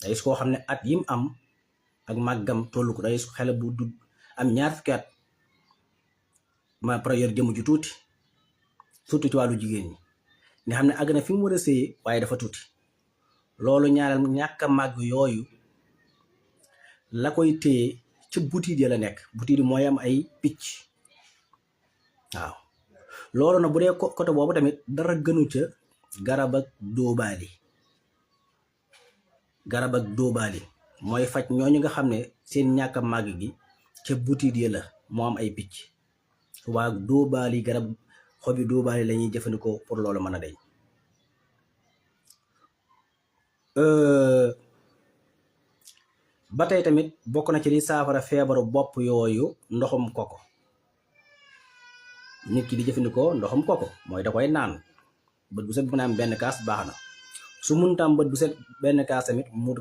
day gis koo xam ne at yim am ak màggam tollu ko day gis xale bu du am ñaar fukki at ma pare yor jëmm ju tuuti surtout ci wàllu jigéen ñi nga xam ne àgg na fi mu war a sëyee waaye dafa tuuti loolu ñaareel ñàkk a màgg yooyu la koy téye ca butiit ya la nekk butiit yi mooy am ay picc waaw loolu nag bu dee côté boobu tamit dara gënu ca garab ak dóobaali mooy faj ñooñu nga xam ne seen ñàkk a màgg gi ca butiit ya la moo am ay picc waa dóobaali garab xobi dóobaali la ñuy jëfandikoo pour loolu mën a deñ ba tey tamit bokk na ci li saafara feebaru bopp yooyu ndoxum koko nit ki di jëfandikoo ndoxum koko mooy da koy naan bët bu set bu na am benn kaas baax na su munta am bët bu set benn kaas tamit mu